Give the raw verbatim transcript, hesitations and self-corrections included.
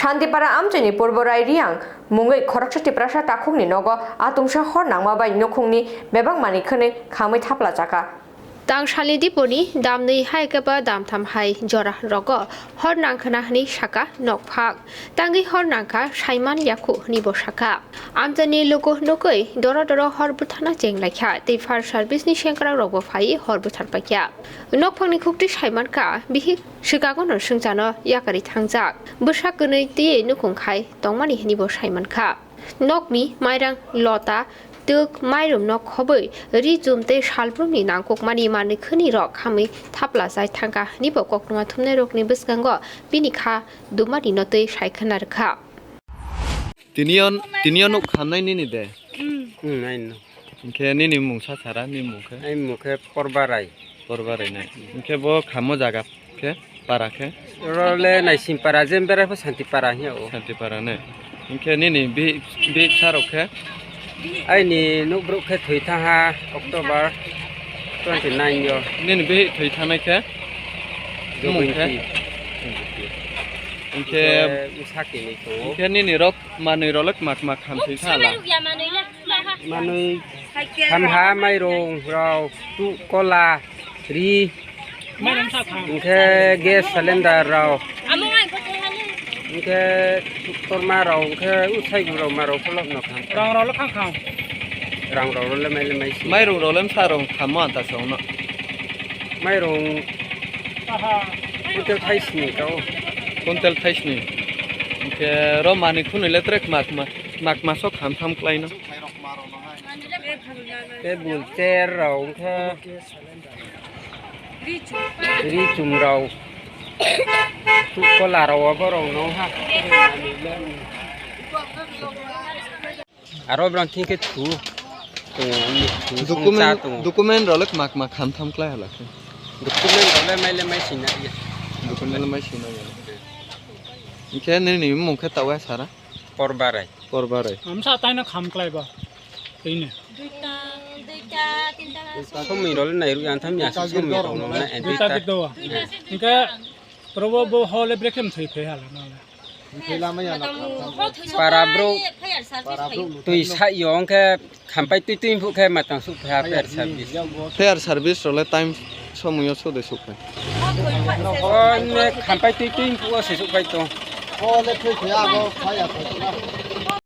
Shantipara amchaini Purbo Rai Riang mungwi khoroksa Tiprasa takhukni nogo atungsa hor nangma bai nukhungni bebak manwi khwnwi khamwi thaplajaka. Tang salni diponi damnwi hai khe ba damtham hai jora rogo hor nangkhwna hwnwi saka nokphak. Tangwi hor nangkha saiman yakhu hwnwi bo saka. Amchaini luku nukwi doro doro hor bwthana chenglaikha tei fire service ni sengkrakrokbo phaiwi hor bwtharpaikha. Nokphangni khuktwi saimankha bihik swkago no swngchano yakarwi thangjak. Bwsa kwnwi twiwi nukhung khai tongmani hwnwi bo saimankha. Nokni mairang lota, twk, mairum no khobwi ri chum tei salbrumni nangkukmani manwi khwnwi rok khamwi thaplajai thangkha hwnwi bo koktwma thumnairokni bwskango bini kha dumani no twi sai khwna rwkha. Tini o, tini o nuk khamnai nini de? Hmm, naino. Hinkhe nini mung sa sara, nini mung khe? Ai mung khe Porbarai. Porbarai nai. Hinkhe bo khammo jaga khe, para khe? Oro le Naising para, jen berai pho Santi para hiya o. Santi para ne. Hinkhe nini bi, bi sa rok khe? Aini nukbruk khe thwi thangha October twenty nine yo. Nini bi thwi thangnai khe? Mung khe? Jogointi. Hinkhe, hinkhe bwsa kini tongo. Hinkhe nini rok manwi rok le mak mak khamsing thala. Manwi khamha mairung rok, tu kola, ri, hinkhe gas cylinder rok, hinkhe torma rok, hinkhe usai gura rok ma rok pholok no kham. Rang rok le khang khang. Rang rok le mai le mai si. Mairung rok le msa rok khammo anta songno. Mairung kuntel thaisni tao. Kuntel thaisni. Hinkhe ro manwi khunui le trek mak ma, mak maso kham tham klaino. Tebul, chair rok wngkha. Ri chum rok. Kola rok obo rok no ha. Aro brang thing khe thu. Tongo, wngni thu song cha tongo. Document, document rok le mak mak kham tham klai hala khe. Document rok le mai le mai sina ya. Document le mai sina ya. Hinkhe nini mung khe tawa sara? Porbarai. Porbarai. Amsa taino kham klai ba. Tini. Duita, duita, tinta. Somoi role nai ru yang tham ya somoi role na. Duita duita. Duita. Hinkhe probo bo hole brekem thoi phai hala na. Para bro. Tui sa yo hinkhe khampai tui tui phu khe matang su phai fire service. Fire service role time somoyo so de su phai. O ne khampai tui tui phu o se su phai to. O le thoi thoi abo phai ya phai.